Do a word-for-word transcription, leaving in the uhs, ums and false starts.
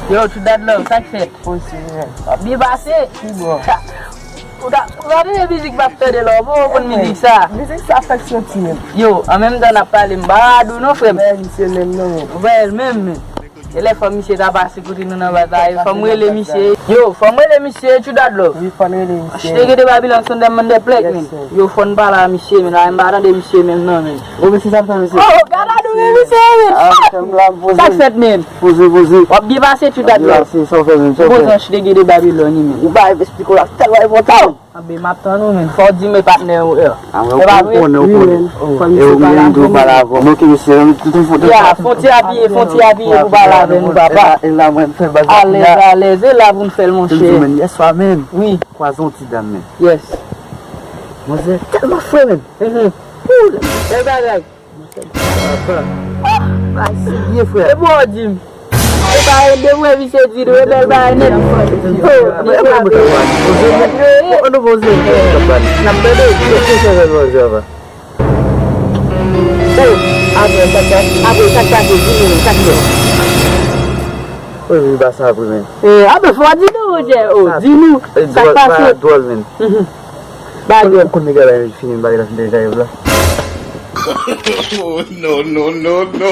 Yo, True Dat Love, sa k fèt? Positif, men. W ap byen pase? Ki bò? Ou ta, ou ta tande mizik m ap tande la, ou poko konn mizik sa. Mizik sa fèk soti, men. Yo, an menm tan n ap pale, m pa rad ou non, frè m. Bèl misye menm, non, men. Bèl menm, men. E lè fò misye ta pase kote nou nan batay, fò m rele misye. Yo, fò m rele misye, True Dat Love. Wi, fò n rele misye. Chete de Babilòn, son de mande plèk, men. Yo, fò n pale a misye, men, la, m pa tande misye menm, non, men. Ou, men, se sa m fè, mesye. Oh, gad la, nou, men, misye, men. Ah, fè m la, m poze. Sa k fèt, men? Poze, poze. W ap byen pase, True Dat Love. Byen pase, sa w fè, men, sa w fè. Ou poze an chete de Babilòn, men. Ou pa eksplike w la, tèlman enpòtan. Anben, m ap tann ou, men. Fò w di m e patnè ou, e. Ah, men, ou konnen, ou konnen. E ou menm tou pale avè m. Ok, mesye, tout yon foto. Ya, fon ti apiye, fon ti apiye pou pale avè nou, papa. E la, mwen, m fè baz la. Alèz, alèz, e la pou n fè l, monchè. Tou men, yèswa, men. Wi. Kwaze yon ti dam, men. Yes. Manzè tèlman fre, men. Mhm. Bèl bagay. Papa. Ah, bagay serye, frè. E bon, w di m. E pa de mwen misye di nou, e bèl bagay nèt. Oh, e pa mwen k ap pale. Poze, men. Poze, men. N ap tande. Oh, apre sa k pase, apre sa k pase, di nou, sa k fèt? Wi, wi, pa sa vre, men. Eh, apre fò di nou, Roger. Oh, di nou, sa k pase? Dwòl, men. Mhm. Bagay. Ou konn nèg la fini, bagay la fini deja, la. Oh, no, no, no, no.